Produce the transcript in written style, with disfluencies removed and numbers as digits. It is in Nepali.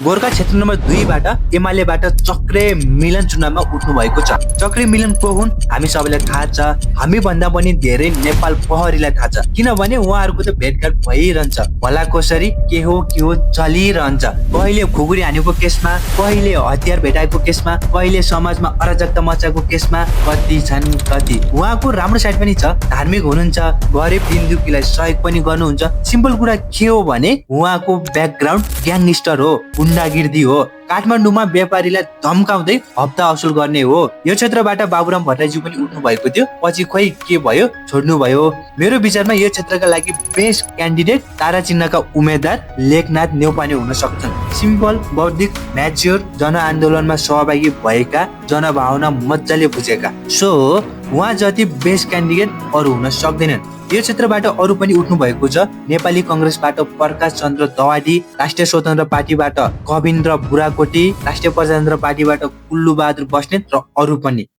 गोरखा क्षेत्र नम्बर 2 बाट एमालेबाट चक्रे मिलन चुनावमा उठ्नु भएको छ। चक्रे मिलन को हुन् हामी सबैलाई थाहा छ, हामी भन्दा पनि धेरै नेपाल प्रहरीलाई थाहा छ, किनभने उहाँहरूको त भेटघाट भइरहन्छ, भला कसरी के हो चलिरहन्छ। कहिले खुकुरी हानेको केसमा, कहिले हतियार भेटाएको केसमा, कहिले समाजमा अराजकता मचाएको केसमा, कति छन् कति। उहाँको राम्रो साइड पनि छ, धार्मिक हुनुहुन्छ, गरिब दिनदुखीलाई सहयोग पनि गर्नुहुन्छ। सिम्पल कुरा के हो भने उहाँको ब्याकग्राउन्ड ग्याङस्टर हो, गुण्डागिर्दी हो, काठमाडौँमा व्यापारीलाई धम्काउँदै हप्ता असुल गर्ने हो। यो क्षेत्रबाट बाबुराम भट्टराईज्यू पनि उठ्नु भएको थियो, पछि खोइ के भयो, छोड्नु भयो। मेरो विचारमा यो क्षेत्रका लागि बेस्ट क्यान्डिडेट तारा चिन्हका उम्मेदवार लेखनाथ नेउपाने हुन सक्छन्। सिम्पल, बौद्धिक, म्याच्योर, जनआन्दोलनमा सहभागी भएका, जनभावना मजाले बुझेका। सो उहाँ जति बेस्ट क्यान्डिडेट अरू हुन सक्दैनन्। यो क्षेत्रबाट अरू पनि उठ्नु भएको छ। नेपाली कंग्रेसबाट प्रकाश चन्द्र दवाडी, राष्ट्रिय स्वतन्त्र पार्टीबाट कविन्द्र बुराकोटी, राष्ट्रिय प्रजातन्त्र पार्टीबाट कुल्लु बहादुर बस्नेत र अरू पनि।